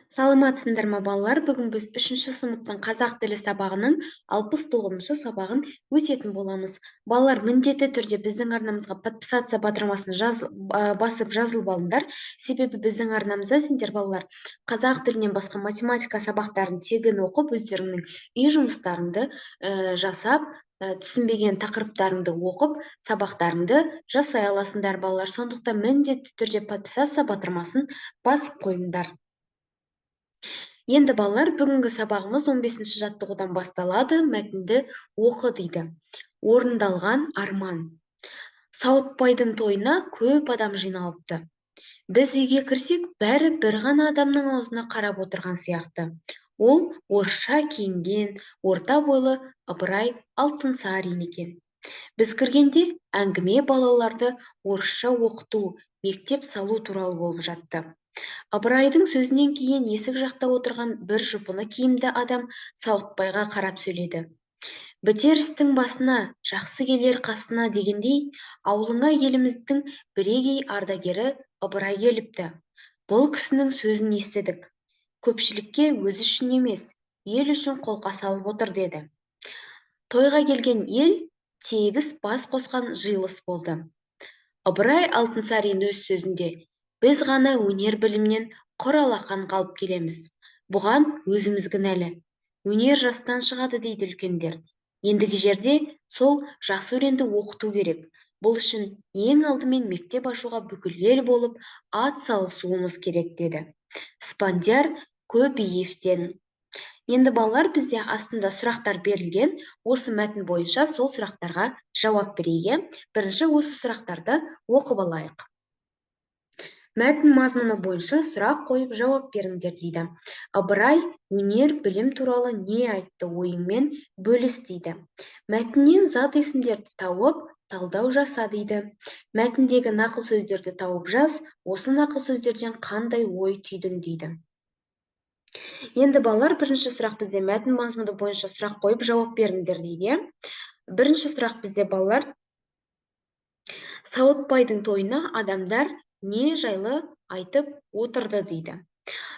Саламатсыңдар ма, балалар? Бүгін біз үшінші сыныптың қазақ тілі сабағының 69-сабағын өтетін боламыз. Балалар, міндетті түрде біздің арнамызға подписаться батырмасын басып жазылып алыңдар. Себебі біздің арнамызда сендер, балалар, қазақ тілінен басқа математика сабақтарын тегін оқып, өздеріңнің үй жұмыстарыңды жасап, түсінбеген тақырыптарыңды оқып, сабақтарыңды жасай аласыңдар, балалар. Сондықтан міндетті түрде подписаться батырмасын басып қойыңдар. Енді, балалар, бүгінгі сабағымыз 15 жаттығудан басталады. Мәтінді оқы дейді. Орындалған арман. Сауытбайдың тойына көп адам жиналыпты. Біз үйге кірсек, бәрі бір ғана адамның аузына қарап отырған сияқты. Ол орысша киінген, орта бойлы Ыбырай Алтынсарин екен. Біз кіргенде әңгіме балаларды орысша оқыту, мектеп салу туралы болып жатты. Ыбырайдың сөзінен кейін есік жақта отырған бір жұпыны киімді адам Сауытбайға қарап сөйледі. Бітер істің басына, жақсы келер қасына дегендей, ауылыңа еліміздің бірегей ардагері Ыбырай келіпті. Бұл кісінің сөзін естідік. Көпшілікке өзі үшін емес, ел үшін қолқа салып отыр деді. Тойға келген ел тегіс бас қосқан жиылыс болды. Ыбырай Алтынсарин өз сөзінде: біз ғана өнер білімнен құр алақан қалып келеміз. Бұған өзіміз кінәлі. Өнер жастан шығады дейді үлкендер. Ендігі жерде сол жас өренді оқыту керек. Бұл үшін ең алдымен мектеп ашуға бүкіл ел болып ат салысуымыз керек деді. Спандияр Көбиевтен. Енді, балалар, бізде астында сұрақтар берілген. Осы мәтін бойынша сол сұрақтарға жауап берейік. Бірінші осы сұрақтарды оқып алайық. Мәтін мазмұны бойынша сұрақ қойып жауап беріңдер дейді. Ыбырай өнер білім туралы не айтты, ойыңмен бөліс дейді. Мәтіннен зат есімдерді тауып, талдау жаса дейді. Мәтіндегі нақыл сөздерді тауып жаз, осы нақыл сөздерден қандай ой түйдің дейді. Енді, балалар, бірінші сұрақ бізде мәтін мазмұны бойынша сұрақ қойып жауап беріңдер дейді. Бірінші сұрақ бізде, балалар, Сауытбайдың тойына адамдар не жайлы айтып отырды дейді.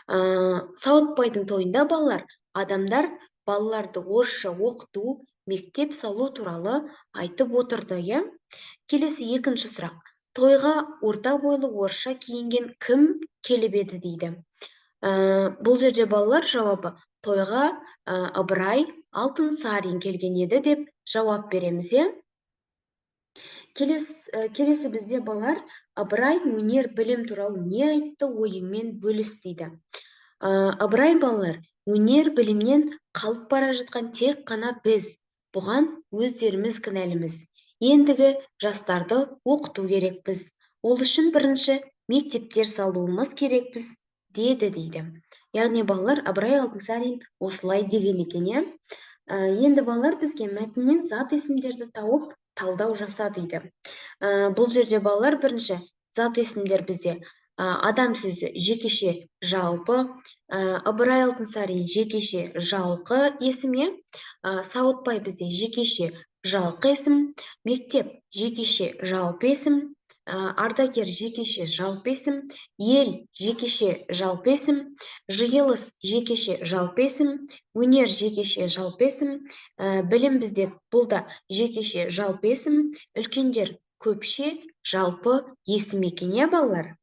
Сауытбайдың тойында, балалар, адамдар балаларды орысша оқыту, мектеп салу туралы айтып отырды, иә? Келесі екінші сұрақ. Тойға орта бойлы орысша киінген кім келіп еді дейді. Бұл жерде, балалар, жауабы тойға Ыбырай Алтынсарин келген еді деп жауап береміз, иә? Келесі бізде, балалар, Ыбырай өнер білім туралы не айтты, ойыңмен бөліс дейді. Ыбырай, балалар, өнер білімнен қалып бара жатқан тек қана біз, бұған өздеріміз кінәліміз. Ендігі жастарды оқыту керекпіз. Ол үшін бірінші мектептер салуымыз керекпіз деді дейді. Яғни, балалар, Ыбырай Алтынсарин осылай деген екен, иә? Енді, балалар, бізге мәтіннен зат есімдерді тауып талдау жаса дейді. Бұл жерде, балалар, бірінші зат есімдер бізде адам сөзі жекеше жалпы, Ыбырай Алтынсарин жекеше жалқы есім, иә? Сауытбай бізде жекеше жалқы есім, мектеп жекеше жалпы есім, ардагер жекеше жалпы есім, ел жекеше жалпы есім, жиылыс жекеше жалпы есім, өнер жекеше жалпы есім, білім бізде бұл да жекеше жалпы есім, үлкендер көпше жалпы есім екен, иә, балалар?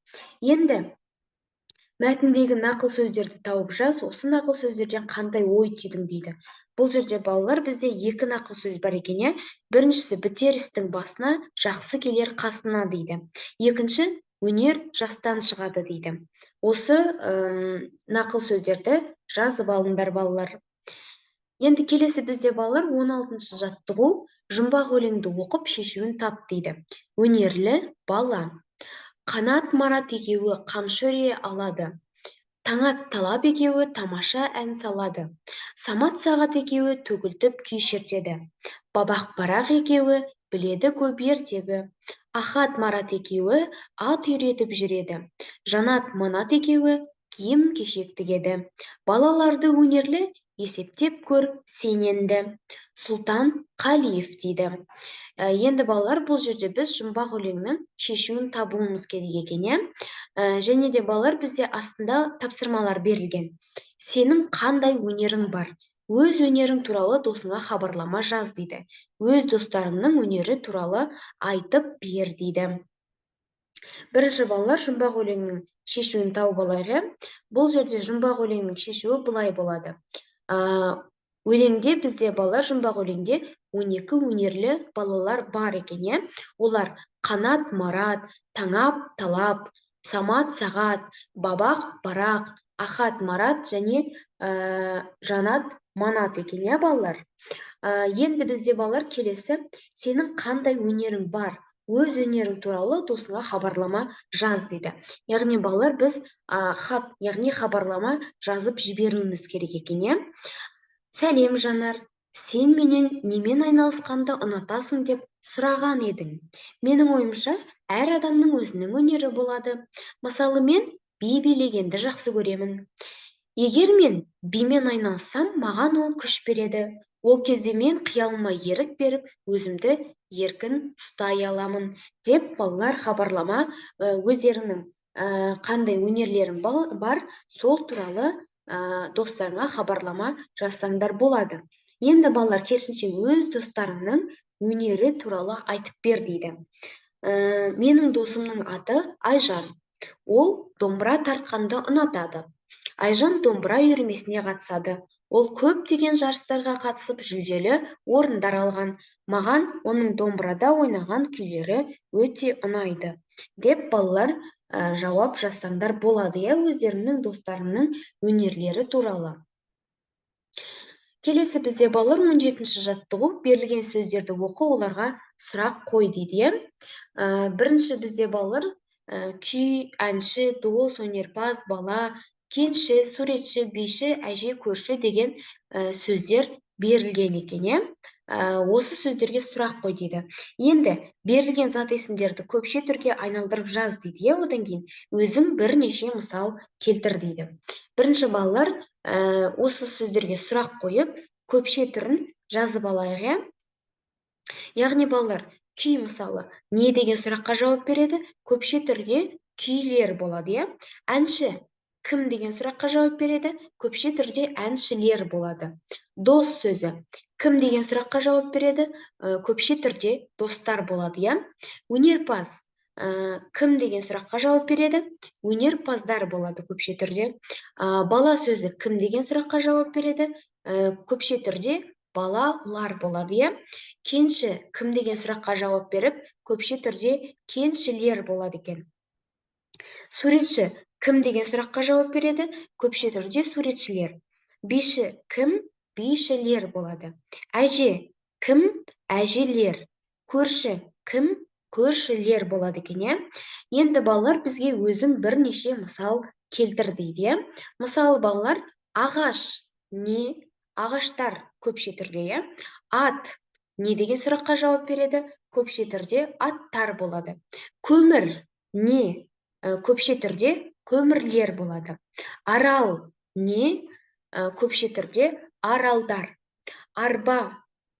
Енді мәтіндегі нақыл сөздерді тауып жаз, осы нақыл сөздерден қандай ой түйдің дейді. Бұл жерде, балалар, бізде екі нақыл сөз бар екен, иә? Біріншісі бітер істің басына, жақсы келер қасына дейді. Екінші өнер жастан шығады дейді. Осы нақыл сөздерді жазып алыңдар, балалар. Енді келесі бізде, балалар, 16 жаттығу, жұмбақ өлеңді оқып шешуін тап дейді. Өнерлі бала. Қанат Марат екеуі қамшы үре алады. Таңат Талап екеуі тамаша ән салады. Самат Сағат екеуі төгілтіп күй шертеді. Бабақ Барақ екеуі біледі көп ертегі. Ахат Марат екеуі ат үйретіп жүреді. Жанат Манат екеуі киім кешек тігеді. Балаларды өнерлі Есептеп көр сен енді. Сұлтан Қалиев дейді. Енді, балалар, бұл жерде біз жұмбақ өлеңнің шешуін табуымыз керек екен, иә. Және де, балалар, бізде астында тапсырмалар берілген. Сенің қандай өнерің бар? Өз өнерің туралы досыңа хабарлама жаз дейді. Өз достарыңның өнері туралы айтып бер дейді. Бірінші, балалар, жұмбақ өлеңнің шешуін тауып алайық, иә. Бұл жерде жұмбақ өлеңнің шешуі былай болады. Өлеңде бізде, балалар, жұмбақ өлеңде 12 өнерлі балалар бар екен, иә. Олар: Қанат, Марат, Таңап, Талап, Самат, Сағат, Бабақ, Барақ, Ахат, Марат және Жанат, Манат екен, иә, балалар. Енді бізде, балалар, келесі: сенің қандай өнерің бар? Өз өнерің туралы досыңа хабарлама жаз дейді. Яғни, балалар, біз хат, яғни хабарлама жазып жіберуіміз керек екен, иә. Сәлем, Жанар! Сен менен немен айналысқанды ұнатасың деп сұраған едің. Менің ойымша, әр адамның өзінің өнері болады. Мысалы, мен би билегенді жақсы көремін. Егер мен бимен айналыссам, маған ол күш береді. Ол кезде мен қиялыма ерік беріп, өзімді еркін ұстай аламын деп, балалар, хабарлама, өздеріңнің қандай өнерлерің бар, сол туралы достарыңа хабарлама жазсаңдар болады. Енді, балалар, керісінше, өз достарыңның өнері туралы айтып бер дейді. Менің досымның аты Айжан. Ол домбыра тартқанды ұнатады. Айжан домбыра үйірмесіне қатысады. Ол көптеген жарыстарға қатысып, жүлделі орындар алған. Маған оның домбырада ойнаған күйлері өте ұнайды деп, балалар, жауап жазсаңдар болады, иә, өздеріңнің достарыңның өнерлері туралы. Келесі бізде, балалар, 17-ші жаттығу. Берілген сөздерді оқы, оларға сұрақ қой дейді, иә. Бірінші бізде, балалар, күй, әнші, дос, өнерпаз, бала, кенші, суретші, биші, әже, көрші деген сөздер берілген екен, иә. Осы сөздерге сұрақ қой дейді. Енді берілген зат есімдерді көпше түрге айналдырып жаз дейді, иә. Одан кейін өзің бірнеше мысал келтір дейді. Бірінші, балалар, осы сөздерге сұрақ қойып, көпше түрін жазып алайық, иә. Яғни, балалар, күй, мысалы, не деген сұраққа жауап береді? Көпше түрде күйлер болады, иә. Әнші кім деген сұраққа жауап береді? Көпше түрде әншілер болады. Дос сөзі кім деген сұраққа жауап береді? Көпше түрде достар болады, иә. Өнерпаз кім деген сұраққа жауап береді? Өнерпаздар болады көпше түрде. Бала сөзі кім деген сұраққа жауап береді? Көпше түрде балалар болады, иә. Кенші кім деген сұраққа жауап беріп, көпше түрде кеншілер болады екен. Суретші кім деген сұраққа жауап береді? Көпше түрде суретшілер. Биші кім? Бишілер болады. Әже кім? Әжелер. Көрші кім? Көршілер болады екен, иә. Енді, балалар, бізге өзің бірнеше мысал келтір дейді, иә. Мысалы, балалар, ағаш не? Ағаштар көпше түрде, иә. Ат не деген сұраққа жауап береді? Көпше түрде аттар болады. Көмір не? Көпше түрде көмірлер болады. Арал не? Көпше түрде аралдар. Арба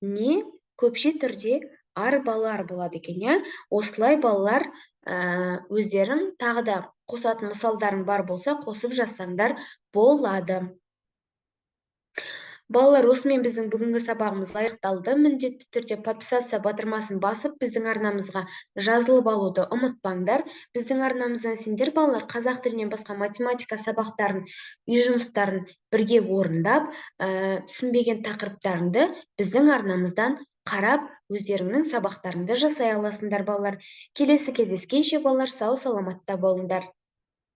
не? Көпше түрде арбалар болады екен, иә. Осылай, балалар, өздерің тағы да қосатын мысалдарың бар болса, қосып жазсаңдар болады. Балалар, осымен біздің бүгінгі сабағымыз аяқталды. Міндетті түрде подписаться батырмасын басып, біздің арнамызға жазылып алуды ұмытпаңдар. Біздің арнамыздан сендер, балалар, қазақ тілінен басқа математика сабақтарын, үй жұмыстарын бірге орындап, түсінбеген тақырыптарыңды біздің арнамыздан қарап, өздеріңнің сабақтарыңды жасай аласыңдар, балалар. Келесі кездескенше, балалар, сау саламатта болыңдар.